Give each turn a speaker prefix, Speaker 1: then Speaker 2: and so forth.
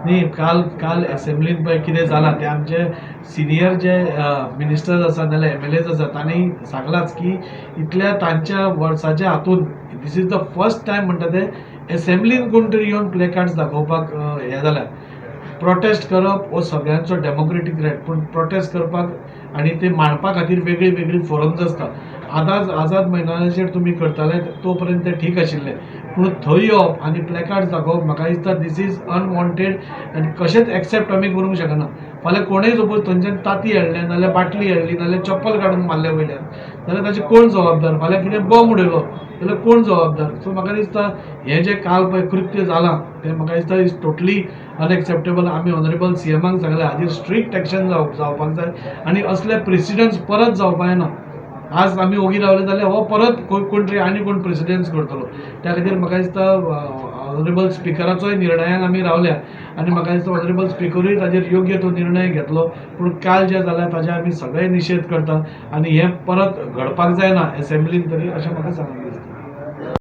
Speaker 1: न्ही, काल काल एसेंब्लीन पळय कितें जालां तें आमचे सिनियर जे मिनिस्टर्स आसा नाजाल्यार एमएलएज आसा, तांणी सांगलाच की इतल्या तांच्या वर्साच्या हातून this is the first time म्हणटा ते एसेंब्लीन कोण तरी येवन प्लेकार्ड्स दाखोवपाक हें जाल्या. प्रोटेस्ट करप हो सगळ्यांचो डेमोक्रेटीक रायट, पूण प्रोटेस्ट करपाक आनी ते मांडपा खातीर वेगळी वेगळी फोरम्स आसता. आतां आझाद मैदानाचेर तुमी करताले तो पर्यंत ते ठीक आशिल्ले, पूण थंय येवप आनी प्लेकार्ड्स दाखोवप, म्हाका दिसता this is unwanted आनी कशेंच एक्सेप्ट आमी करूंक शकना. फाल्यां कोणूय सपोज थंयच्यान तांती हाडलें, नाजाल्यार बाटली हाडली, नाजाल्यार चप्पल काडून मारलें वयल्यान जाल्यार ताचे कोण जबाबदार? फाल्यां कितें बॉम्ब उडयलो जाल्यार कोण जबाबदार? सो म्हाका दिसता हें जें काल पळय कृत्य जालां तें म्हाका दिसता is totally unacceptable. आमी ऑनरेबल सीएमाक सांगलें, हाजेर स्ट्रिक्ट एक्शन जावपाक जाय आनी असले प्रिसिडन्स परत जावपा जायना. आज आमी ओगी रावले जाल्यार हो परत कोण तरी आनी कोण प्रेसिडेंस करतलो. त्या खातीर म्हाका दिसता ऑनरेबल स्पिकराचोय निर्णयान आमी रावल्या आनी म्हाका दिसता ऑनरेबल स्पिकरूय ताजेर योग्य तो निर्णय घेतलो. पूण काल जें जालें ताजेर आमी सगळे निशेध करता आनी हें परत घडपाक जायना एसेंब्लीन तरी, अशें म्हाका सांगूंक दिसता.